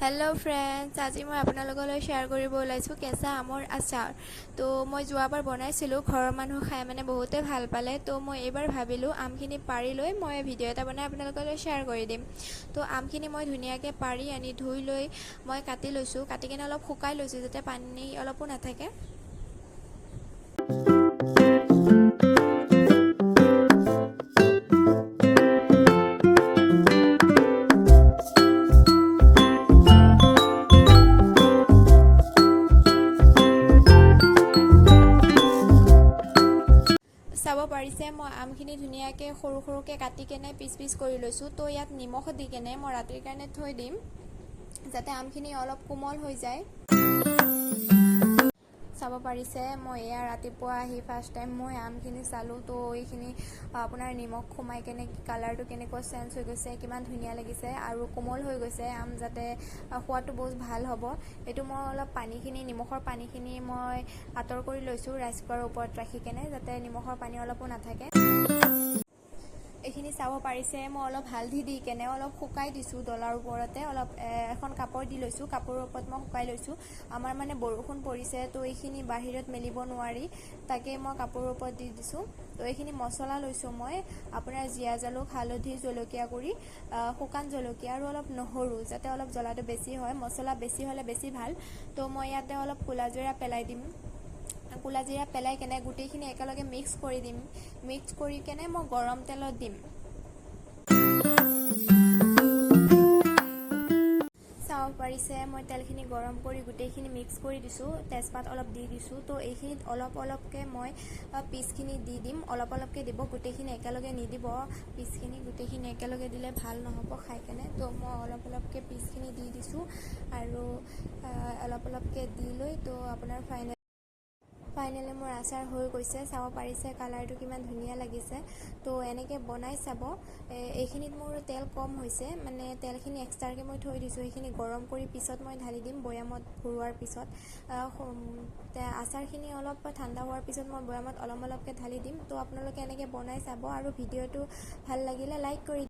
Hello' friends, আজি মই আপোনালোকলৈ শ্বেয়াৰ কৰিব ওলাইছোঁ কেঁচা আমৰ আচাৰ। তো মই যোৱাবাৰ বনাইছিলোঁ, ঘৰৰ মানুহ খাই মানে বহুতে ভাল পালে। তো মই এইবাৰ ভাবিলোঁ আমখিনি পাৰি লৈ মই ভিডিঅ' এটা বনাই আপোনালোকলৈ শ্বেয়াৰ কৰি দিম। তো আমখিনি মই ধুনীয়াকৈ পাৰি আনি ধুই লৈ মই কাটি লৈছোঁ, কাটি কেনে অলপ শুকাই লৈছোঁ যাতে পানী অলপো নাথাকে। চাব পাৰিছে মই আমখিনি ধুনীয়াকৈ সৰু সৰুকৈ কাটি কেনে পিচ পিচ কৰি লৈছোঁ। তো ইয়াত নিমখ দি কেনে মই ৰাতিৰ কাৰণে থৈ দিম যাতে আমখিনি অলপ কোমল হৈ যায়। চাব পাৰিছে মই এয়া ৰাতিপুৱা আহি ফাৰ্ষ্ট টাইম মই আমখিনি চালোঁ। তো এইখিনি আপোনাৰ নিমখ সোমাই কেনে কালাৰটো কেনেকুৱা চেঞ্জ হৈ গৈছে, কিমান ধুনীয়া লাগিছে আৰু কোমল হৈ গৈছে আম, যাতে খোৱাটো বহুত ভাল হ'ব। এইটো মই অলপ পানীখিনি, নিমখৰ পানীখিনি মই আঁতৰ কৰি লৈছোঁ ৰাইচ কুকাৰৰ ওপৰত ৰাখি কেনে, যাতে নিমখৰ পানী অলপো নাথাকে। এইখিনি চাব পাৰিছে মই অলপ হালধি দি কেনে অলপ শুকাই দিছোঁ ডলাৰ ওপৰতে, অলপ এখন কাপোৰ দি লৈছোঁ, কাপোৰৰ ওপৰত মই শুকাই লৈছোঁ। আমাৰ মানে বৰষুণ পৰিছে, তো এইখিনি বাহিৰত মেলিব নোৱাৰি, তাকে মই কাপোৰৰ ওপৰত দি দিছোঁ। তো এইখিনি মছলা লৈছোঁ মই আপোনাৰ জীয়া জালুক, হালধি, জলকীয়া গুড়ি, শুকান জলকীয়া আৰু অলপ নহৰু, যাতে অলপ জ্বলাটো বেছি হয়। মছলা বেছি হ'লে বেছি ভাল। তো মই ইয়াতে অলপ ক'লা জিৰা পেলাই দিম। ক'লা জিৰা পেলাই কেনে গোটেইখিনি একেলগে মিক্স কৰি দিম। মিক্স কৰি কেনে মই গৰম তেলত দিম। চাব পাৰিছে মই তেলখিনি গৰম কৰি গোটেইখিনি মিক্স কৰি দিছোঁ, তেজপাত অলপ দি দিছোঁ। তো এইখিনিত অলপ অলপকৈ মই পিচখিনি দি দিম। অলপ অলপকৈ দিব, গোটেইখিনি একেলগে নিদিব। পিচখিনি গোটেইখিনি একেলগে দিলে ভাল নহ'ব খাই কেনে। তো মই অলপ অলপকৈ পিচখিনি দি দিছোঁ আৰু অলপ অলপকৈ দি লৈ তো আপোনাৰ ফাইনেলি মোৰ আচাৰ হৈ গৈছে। চাব পাৰিছে কালাৰটো কিমান ধুনীয়া লাগিছে। তো এনেকৈ বনাই চাব। এইখিনিত মোৰ তেল কম হৈছে, মানে তেলখিনি এক্সট্ৰাকৈ মই থৈ দিছোঁ, সেইখিনি গৰম কৰি পিছত মই ঢালি দিম বৈয়ামত ভৰোৱাৰ পিছত। আচাৰখিনি অলপ ঠাণ্ডা হোৱাৰ পিছত মই বৈয়ামত অলপ অলপকৈ ঢালি দিম। তো আপোনালোকে এনেকৈ বনাই চাব আৰু ভিডিঅ'টো ভাল লাগিলে লাইক কৰি